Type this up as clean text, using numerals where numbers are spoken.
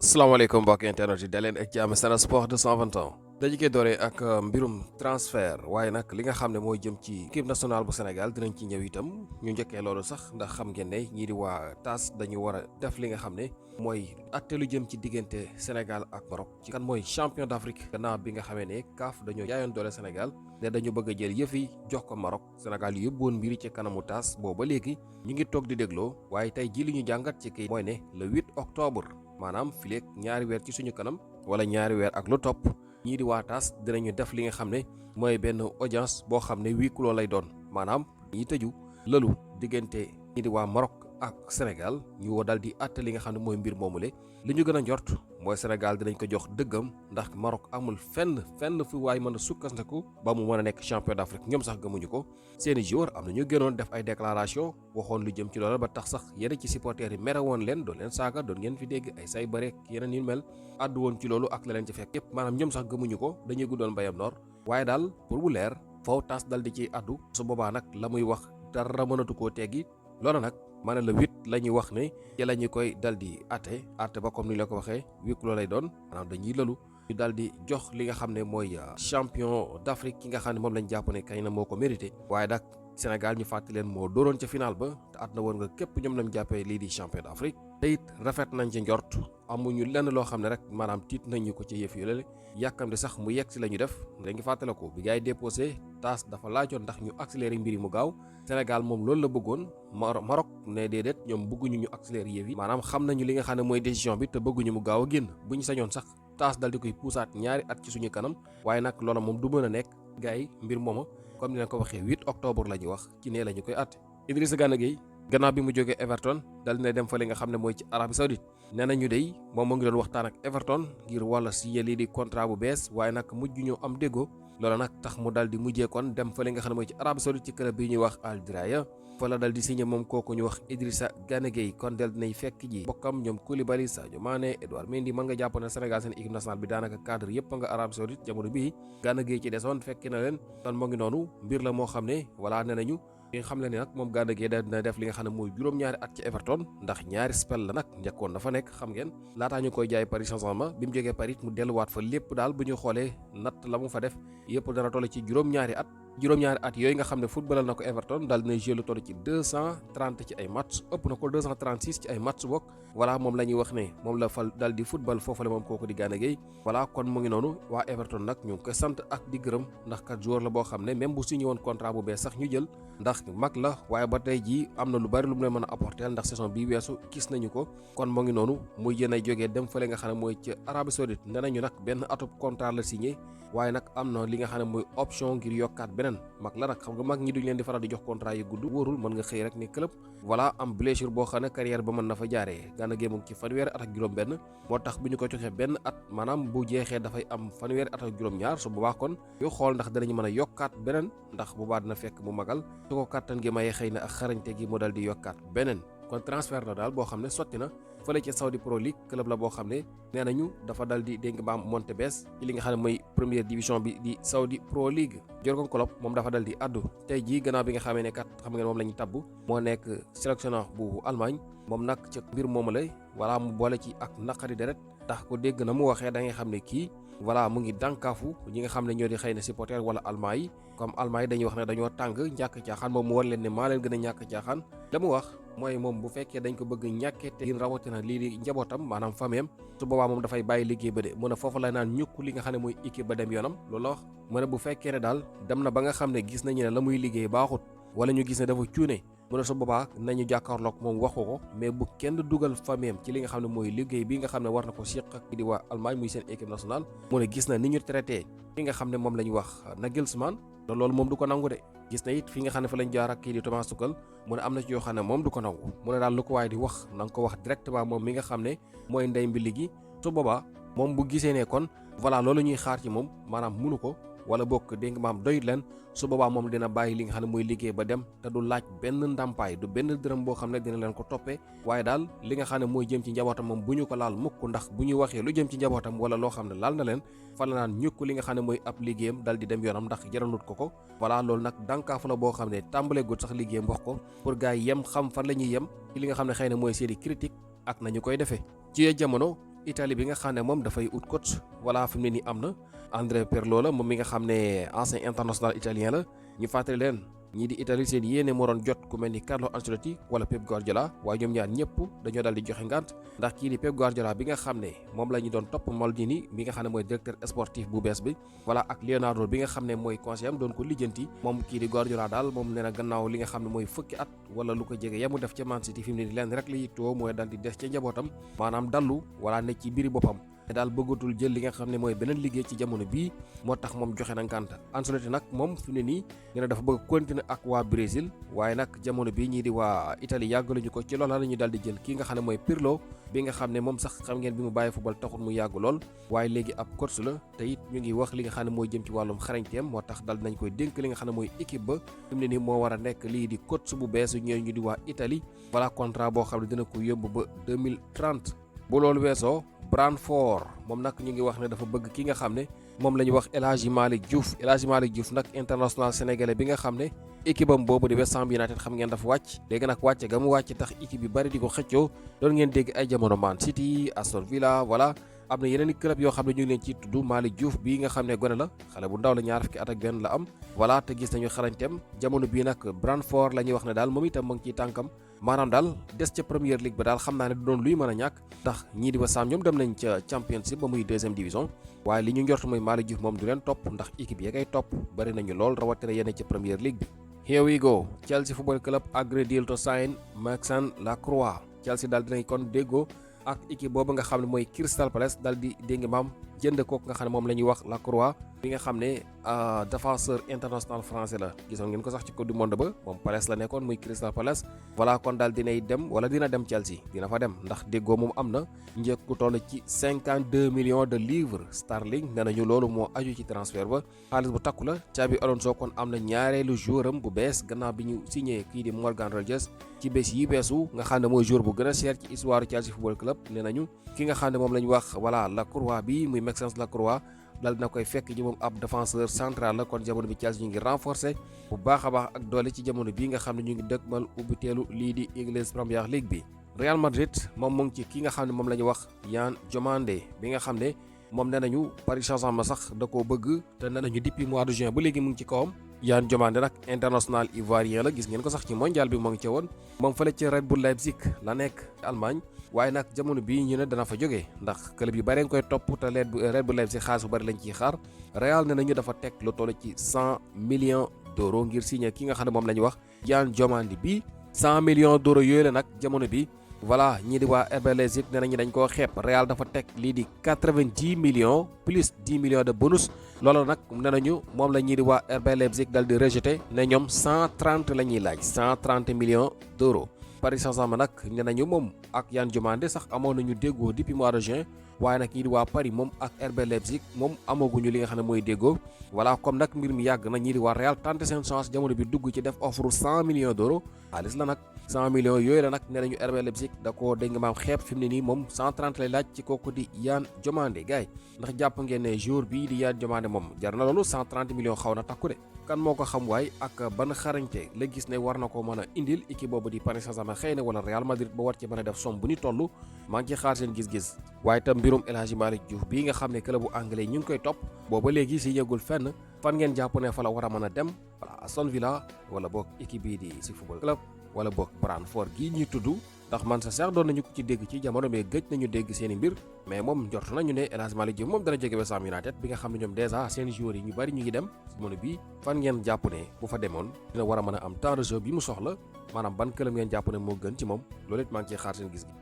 salaamaaleykum mbokki internet yi daleen ak jàmm Sen Sport 221 dañu koy dooree ak mbirum transfert waaye nag li nga xam ne mooy jëm ci équipe nationale bu Sénégal dinañ ci ñëw itam ñu njëkkee loolu sax ndax xam ngeen ne ñii di waa TAS dañu war a def li nga xam ne mooy atte lu jëm ci diggante Sénégal ak Maroc ci kan mooy champion d'Afrique gannaaw bi nga xamee ne CAF dañoo jaayoon doole Sénégal ne dañu bëgg a jël yëf yi jox ko Maroc Sénégal yu yóbbuwoon mbiri ci kanamu TAS booba léegi ñu ngi toog di dégloo waaye tey ji li ñu jàngat ci kii mooy ne le 8 octobre maanaam fileeg ñaari weer ci suñu kanam wala ñaari weer ak lu topp ñii di waa TAS dinañu def li nga xam ne mooy benn audience boo xam ne huis clos lay doon maanaam ñi tëju lëlu diggante ñii di waa Maroc ak Sénégal ñu woo dal di àtte li nga xam ne mooy mbir moomule li ñu gën a njort mooy Sénégal dinañ ko jox dëggam ndax Maroc amul fenn fu waay mën a sukkandiku ba mu mën a nekk champion d'Afrique ñoom sax gëmuñu ko seeni joueur am na ñu gënoon def ay déclaration waxoon lu jëm ci loolu ba tax sax yeneen ci supporters yi mere woon leen doon leen saaga doon ngeen fi dégg ay say bare yeneen yu mel àddu woon ci loolu ak la leen ci fekk yëpp maanaam ñoom sax gëmuñu ko dañuy guddoon mbayam noor waaye daal pour bu leer foofu TAS dal di ciy àddu su boobaa nag la muy wax dara mënatu koo teggi loolu nag ma ne la 8 la ñuy wax ne ci la ñu koy dal di àtte ba comme ni la ko waxee huis clos lay doon maanaam dañuy lëlu ñu dal di jox li nga xam ne mooy champion d'Afrique ki nga xam ne moom lañ jàpp ne kay na moo ko mérité waaye nag Sénégal ñu fàttali leen moo dooroon ca final ba te at na woon nga képp ñoom lañ jàppee lii di champion d'Afrique te it rafet nañ ci njort amuñu lenn loo xam ne rek maanaam tiit nañu ko ci yëf yu lale yàkkamte sax mu yegg si la ñu def da ngi fàttale ko bi gars yi déposé TAS dafa laajoon ndax ñu accéléré mbir yi mu gaaw Sénégal moom loolu la bëggoon Maroc ne déedéet ñoom bëgguñu ñu accéléré yëf yi maanaam xam nañu li nga xam ne mooy décision bi te bëgguñu mu gaaw a génn bu ñu sañoon sax TAS dal di koy puusaat ñaari at ci suñu kanam waaye nag loola moom du mën a nekk gars yi mbir mooma comme ni leen ko waxee 8 octobre la ñu wax ci nee la ñu koy àtte Idrissa Gana Gueye gannaaw bi mu jógee Everton dal dina dem fa li nga xam ne mooy ci Arabie Saoudite nee na ñu dey moom mu ngi doon waxtaan ak Everton ngir walla signé lii di contrat bu bees waaye nag mujj ñu am déggoo loola nag tax mu dal di mujjee kon dem fa li nga xam ne mooy ci Arabie Saoudite ci club bi ñuy wax Al Diraya fa la dal di signé moom kooku ñu wax Idrissa Gana Gueye kon del dinay fekk ji bokkam ñoom Koulibaly Sadio Mané Edouard Mendy mën nga jàpp ne Sénégal seen équipe nationale bi daanaka cadre yëpp nga Arabie Saoudite jamono bii Gana Gueye ci desoon fekki na leen kon moo ngi noonu mbir la moo xam ne voilà nee nañu li nga xam ne nag moom Gana Gueye dina def li nga xam ne mooy juróom-ñaari at ci Everton ndax ñaari spell la nag njëkkoon na fa nekk xam ngeen laataa ñu koy jaay Paris Saint-Germain bi mu jógee Paris mu delluwaat fa lépp daal bu ñu xoolee natt la mu fa def yëpp dana toll ci juróom-ñaari at yooyu nga xam ne footballal na ko Everton daal dina joué lu toll ci 230 ci ay match ëpp na ko 236 ci ay match bokk voilà moom la ñuy wax ne moom la fal daal di football foofale moom kooku di Gana Gueye voilà kon mu ngi noonu waa Everton nag ñu ngi koy sant ak di gërëm ndax kat joueur la boo xam ne même bu signé woon contrat bu bees sax ñu jël ndax mag la waaye ba tey jii am na lu bari lu mu leen mën a apporter ndax saison bii weesu gis nañu ko kon mu ngi noonu muy yéen ay jógee dem fële nga xam ne mooy ci Arabie Saoudite nee nañu nag benn atub contrat la signé waaye nag am na li nga xam ne mooy option ngir yokkaat beneen mag la nag xam nga mag ñi duñ leen di faral di jox contrat yu gudd wóorul mën nga xëy rek ni club voilà am blessure boo xam ne carrière ba mën na fa jaaree Gana Gueye mu ngi ci fanweeri at ak juróom-benn moo tax bu ñu ko joxee benn at maanaam bu jeexee dafay am fanweeri at ak juróom-ñaar su boobaa kon yu xool ndax danañu mën a yokkaat beneen ndax boobaa dina fekk mu magal su ko kàttan gi mayee xëy na ak xarañte gi mu dal di yokkaat beneen kon transfert la daal boo xam ne sotti na fële ci Saudi Pro League club la boo xam ne nee nañu dafa dal di dégg mbaam monté bees ci li nga xam ne mooy première division bi di Saudi Pro League Jürgen Klopp moom dafa dal di addu tey jii gannaaw bi nga xamee ne kat xam ngeen moom la ñu tabb moo nekk sélectionneur bu Allemagne moom nag ca mbir moomu lay voilà mu boole ci ak naqari deret ndax ko dégg na mu waxee da ngay xam ne kii voilà mu ngi dànkaafu ñi nga xam ne ñoo di xëy na supporter wala Allemagne yi comme Allemagne yi dañuy wax ne dañoo tàng ñàkk caaxaan moom mu war leen ne maa leen gën a ñàkk caaxaan la mu wax mooy moom bu fekkee dañ ko bëgg ñàkkee te ngir rawatina lii di njabootam maanaam fameem su boobaa moom dafay bàyyi liggéey ba de mu ne foofu la naan ñukk li nga xam ne mooy équipe ba dem yoonam loolu la wax mu ne bu fekkee ne daal dem na ba nga xam ne gis nañu ne la muy liggéey baaxut wala ñu gis ne dafa cuune mu ne su boobaa nañu jàkkaarloog moom waxu ko mais bu kenn dugal fameem ci li nga xam ne mooy liggéey bi nga xam ne war na ko seq ak di waa Allemagne muy seen équipe nationale mu ne gis na ni ñu traité li nga xam ne moom la ñu wax Nagelsmann te loolu moom du ko nangu de gis na it fi nga xam ne fa lañ jaar ak kii di Thomas Tuchel mu ne am na ci yoo xam ne moom du ko nangu mu ne daal lu ko waaye di wax na nga ko wax directement moom mi nga xam ne mooy ndey mbili gi su boobaa moom bu gisee ne kon voilà loolu ñuy xaar ci moom maanaam munu ko wala bokk dégg nga maam doyut leen su boobaa moom dina bàyyi li nga xam ne mooy liggéey ba dem te du laaj benn ndàmpaay du benn dërëm boo xam ne dina leen ko toppee waaye daal li nga xam ne mooy jëm ci njabootam moom bu ñu ko laal mukk ndax bu ñu waxee lu jëm ci njabootam wala loo xam ne laal na leen fa la naan ñukk li nga xam ne mooy ab liggéeyam dal di dem yoonam ndax jaralut ko voilà loolu nag dànkaafu la boo xam ne tàmbale gut sax liggéeyam wax ko pour gars yi yem xam fan la ñuy yem ci li nga xam ne xëy na mooy seeni critique ak nañu koy defee ci jamono Italie bi nga xam ne moom dafay ut coach voilà fi mu ne nii am na Andrea Pirlo la moom mi nga xam ne ancien international italien la ñu fàttali leen ñii di Italie seen yéene moo doon jot ku mel ni Carlo Ancelotti wala Pep Guardiola waaye ñoom ñaar ñëpp dañoo daal di joxe ngant ndax kii di Pep Guardiola bi nga xam ne moom la ñu doon topp Maldini bi nga xam ne mooy directeur sportif bu bees bi voilà ak Leonardo bi nga xam ne mooy conseiller am doon ko lijjanti moom kii di Guardiola daal moom nee na gannaaw li nga xam ne mooy fukki at wala lu ko jege yamu def ca Man City fi mu ne ni leen rek li yittoo mooy daal di des ca njabootam maanaam dallu wala ne ci mbiri boppam te daal bëggatul jël li nga xam ne mooy beneen liggéey ci jamono bii moo tax moom joxe na ngànt Ancelotti nag moom fi mu ne nii nee na dafa bëgg continuer ak waa Brésil waaye nag jamono bii ñii di waa Italie yàggaluñu ko ci loola la ñu daal di jël kii nga xam ne mooy Pirlo bi nga xam ne moom sax xam ngeen bi mu bàyyi football taxul mu yàgg lool waaye léegi ab coach la te it ñu ngi wax li nga xam ne mooy jëm ci wàllum xarañteem moo tax dal nañ koy dénk li nga xam ne mooy équipe ba fi mu ne nii moo war a nekk lii di coach bu bees ñooy ñu di waa Italie voilà contrat boo xam ne dina ko yóbbu ba 2030 bu loolu weesoo Brentford moom nag ñu ngi wax ne dafa bëgg ki nga xam ne moom la ñu wax El Hadji Malick Diouf nag international sénégalais bi nga xam ne équipe am boobu di West Ham United xam ngeen dafa wàcc léegi nag wàcce ga mu wàcc tax équipe yu bari di ko xëccoo doon ngeen dégg ay jamono Man City Aston Villa voilà am na yeneen i club yoo xam ne ñu ngi leen ciy tudd Malick Diouf bii nga xam ne gone la xale bu ndaw la ñaar fukki at ak benn la am voilà te gis nañu xarañteem jamono bii nag Brentford la ñuy wax ne daal moom itam mu ngi ciy tànkam maanaam daal des ca Premier League ba daal xam naa ne du doon luy mën a ñàkk ndax ñii di West Ham ñoom dem nañ ca Championship ba muy deuxième division waaye li ñu njort mooy Malick Diouf moom du leen topp ndax équipe ya koy topp bari nañu lool rawatina yenn ca Premier League bi. Here we go Chelsea Football Club agree deal to sign Maxence Lacroix Chelsea daal dinañ kon déggoo ak équipe boobu nga xam ne mooy Crystal Palace daal di dégg maam jënd kooku nga xam ne moom la ñuy wax Lacroix bi nga xam ne défenseur international français la gisoon ngeen ko sax ci coupe du monde ba moom Palace la nekkoon muy Crystal Palace voilà kon daal dinay dem wala dina dem Chelsea dina fa dem ndax déggoo moom am na njëkk ku toll ci 52 millions de livres sterling nee nañu loolu moo aju ci transfert ba xaalis bu takku la Xabi Alonso kon am na ñaareelu joueuram bu bees gannaaw bi ñu signé kii di Morgan Rogers ci bés yi beesu nga xam ne mooy joueur bu gën a cher ci histoire Chelsea Football Club nee nañu ki nga xam ne moom la ñu wax voilà Lacroix bi muy Maxence Lacroix dal dina koy fekk ji moom ab défenseur central la kon jamono bi Chelsea ñu ngi renforcer bu baax a baax ak doole ci jamono bii nga xam ne ñu ngi dëgmal ubbiteelu lii di English Premier League bi. Real Madrid moom mu ngi ci ki nga xam ne moom la ñu wax Yan Diomandé bi nga xam ne moom nee nañu Paris Saint-Germain sax da koo bëgg te nee nañu depuis mois de juin ba léegi mu ngi ci kawam. Yan Diomandé nag international ivoirien la gis ngeen ko sax ci mondial bi moo ngi ca woon moom fële ci Red Bull Leipzig la nekk Allemagne waaye nag jamono bii ñu ne dana fa jógee ndax club yu bari nga koy topp te Red Bull Leipzig xaalis bu bari lañ ciy xaar Real ne nañu dafa teg lu toll ci 100 millions d'euros ngir signer ki nga xam ne moom la ñu wax Yan Diomandé bi 100 millions d'euros yooyu la nag jamono bi voilà ñii di waa RB Leipzig ne nañu dañ koo xeeb Real dafa teg lii di 90 millions plus 10 millions de bonus loolu nag ne nañu moom la ñii di waa RB Leipzig dal di rejeté ne ñoom 130 la ñuy laaj 130 millions d'euros Paris Saint-Germain nag ne nañu moom ak Yan Diomandé sax amoon nañu déggoo depuis mois de juin waaye nag ñii di waa Paris moom ak RB Leipzig moom amaguñu li nga xam ne mooy déggoo voilà comme nag mbir mi yàgg na ñii di waa Real tenté seen chance jamono bi dugg ci def offre 100 millions d'euros xaalis la nag 100 millions yooyu la nag ne nañu RB Leipzig da koo dégg nga maam xeeb fi mu ne nii moom 130 lay laaj ci kooku di Yan Diomandé gars yi ndax jàpp ngeen ne jour bii di Yan Diomandé moom jar na loolu 130 millions xaw na takku de kan moo ko xam waay ak ban xarañte la gis ne war na ko mën a indil équipe boobu di Paris Saint-Germain xëy na wala Real Madrid ba war ci mën a def somme bu ni toll maa ngi ci xaar seen gis-gis waaye itam mbirum El Hadji Malick Diouf bii nga xam ne club bu anglais ñu ngi koy topp booba léegi si yëgul fenn fan ngeen jàpp ne fa la war a mën a dem voilà Aston Villa wala boog équipe bii di si football club wala boog Brentford gii ñuy tudd ndax man sa seex doon nañu ko ci dégg ci jamono mais gëj nañu dégg seen i mbir mais moom njort nañu ne El Hadji Malick Diouf moom dana jóge West Ham United bi nga xam ne ñoom dèjà seen joueurs yi ñu bari ñu ngi dem jamono bii fan ngeen jàpp ne bu fa demoon dina war a mën a am temps de jeu bi mu soxla maanaam ban club ngeen jàpp ne moo gën ci moom loolu it maa ngi ciy xaar seen gis gi